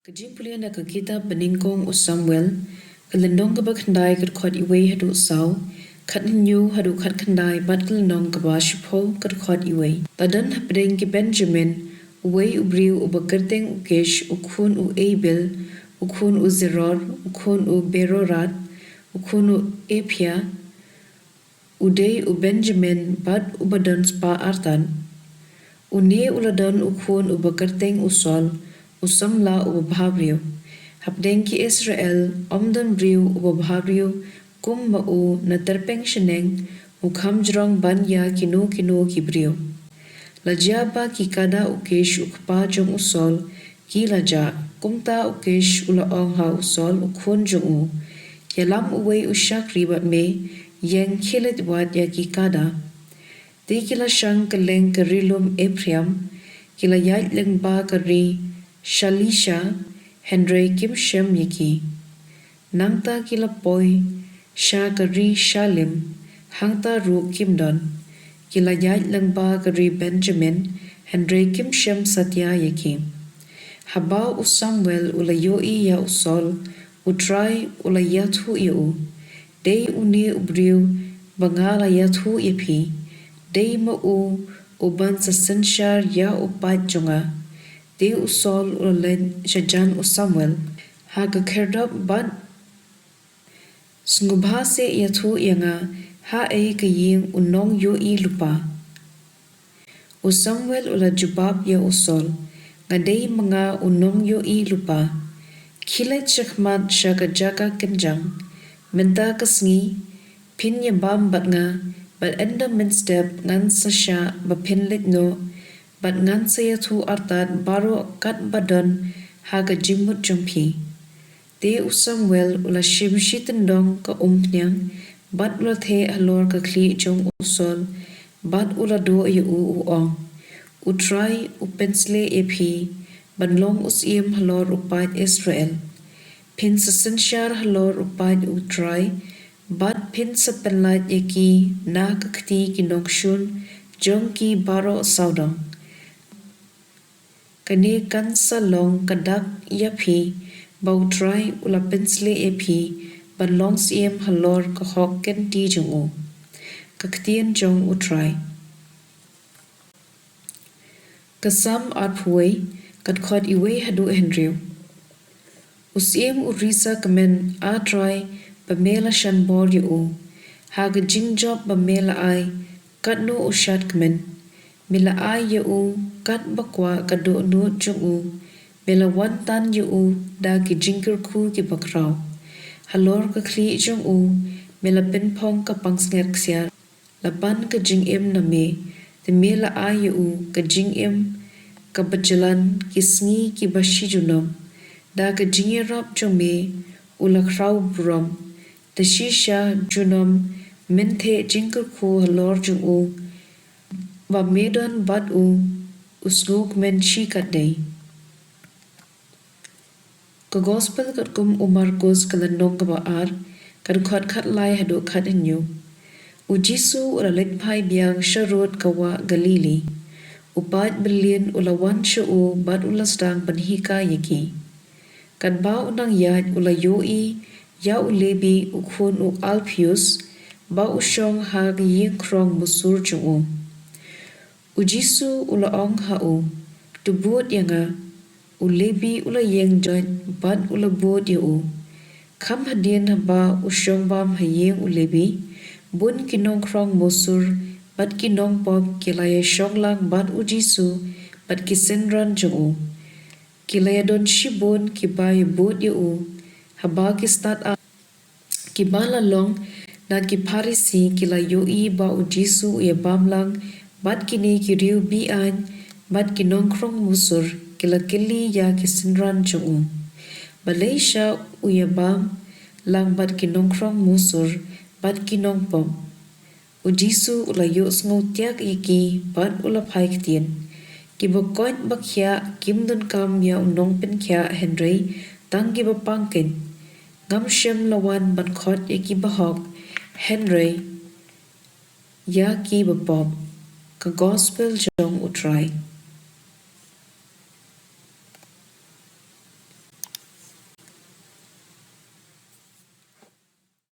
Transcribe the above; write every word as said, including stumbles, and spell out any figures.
Ka jingpule na ka kitab Banyngkong u Samuel, ka lynnong kaba khyndai, ka dkhot wei haduh saw, khathynñiew haduh khatkhyndai, bad ka lynnong kaba shiphew, ka dkhot wei. La don hapdeng ki Benjamin uwei u briew uba kyrteng u Kish, u khun u Abiel, u khun u Zeror, u khun u Berorat, u khun u Aphia, u dei u Benjamin bad uba don spah artat. Une u la don u khun uba kyrteng u Saul, u samla uba bhabriew. Hapdeng ki Israel ym don briew uba bhabriew kum ma u na tyrpeng shaneng, u kham jrong ban ïa kino kino ki briew. La jia ba ki kada u Kish u kpa jong u Saul ki la jah. Kumta u Kish u la ong ha u Saul u khun jong u, ïalam uwei u shakri bad me ïeng khie leit wad ïa ki kada. Te ki la shang kylleng ka ri lum Ephraim, ki la ïaid lyngba ka ri Shalisha, hynrei kim shem ïa ki. Nangta ki la poi sha ka ri Shalim, hangta ruh kim don. Ki la ïaid lyngba ka ri Benjamin, hynrei kim shem satia ïa ki. Haba u Samuel u la ïohi ïa u Saul, u Trai u la ïathuh ïa u, dei une u briew ba nga la ïathuh ïa phi, dei ma u uban sa synshar ïa u paid jong nga. Te u Saul u la leit shajan u Samuel ha ka khyrdop bad sngewbha seh ïathuh ïa nga, ha ei ka ïing u nongïohi lypa. U Samuel u la jubab ïa u Saul, nga dei ma nga u nongïohi lypa. Khie leit shakhmat sha ka jaka kynjang. Mynta ka sngi phin ïabam bad nga, bad ynda mynstep ngan sa shah ba phin leit noh, bad ngan sa ïathuh artat baroh katba don ha ka jingmut jong phi. Te u Samuel u la shim shityndong ka umphniang, bad u la theh halor ka khlieh jong u Saul, bad u la doh ïa u u ong, U Trai u pynshlur ïa phi ban long u syiem halor u paid Israel. Phin sa synshar halor u paid U Trai, bad phin sa pynlait ïa ki na ka kti ki nongshun jong ki baroh sawdong. Kane kan sa long ka dak ïa phi, ba U Trai u la pynshlur ïa phi ban long syiem halor ka hok kynti jong u. Ka ktien jong U Trai. Ka Salm arphew wei, ka dkhot wei haduh hynriew. U syiem u risa kmen, A Trai, ba me la shan bor ïa u. Ha ka jingjop ba me la ai, katno u shad kmen. Me la ai ïa u katba kwah ka dohnud jong u. Me la wan tan ïa u da ki jingkyrkhu kiba khraw. Halor ka khlieh jong u me la pynphong ka pansngiat ksiar. La pan ka jingim na me, te me la ai ïa u ka jingim kaba jlan ki sngi kiba shi junom. Da ka jingïarap jong me u la khraw burom. Te shisha junom men theh jingkyrkhu halor jong u, ba me don bad u, u sngewkmen shikatdei. Ka Gospel katkum u Markus, ka lynnong kaba ar, ka dkhot khatlai haduh khathynñiew. U Jisu u la leit phai biang sharud ka wah Galili. U paid byllian u la wan sha u bad u la sdang ban hikai ïa ki. Katba u nang ïaid u la ïohi ïa u Lebi u khun u Alpheus, ba u shong ha ka ïing khrong musur jong u. U Jisu u la ong ha u, to bud ïa nga. U Lebi u la ïeng joit bad u la bud ïa u. Kham hadien haba u shong bam ha ïing u Lebi, bun ki nongkhrong musur bad ki nongpop ki la ïashong lang bad u Jisu bad ki synran jong u. Ki la ïadon shibun kiba ïabud ïa u. Haba ki stad ar kiba la long na ki Pharisi ki la ïohi ba u Jisu u ïabam lang bad kine ki riew be-aiñ bad ki nongkhrong musur, ki la kylli ïa ki synran jong u, balei sha u ïabam lang bad ki nongkhrong musur bad ki nongpop. U Jisu u la ïohsngew tiak ïa ki bad u la phai ktien. Kiba koit ba khiah kim donkam ïa u nongpynkhiah hynrei tang kiba pang kein. Ngam shym la wan ban khot ïa kiba hok hynrei ïa kiba pop. Ka Gospel jong U Trai.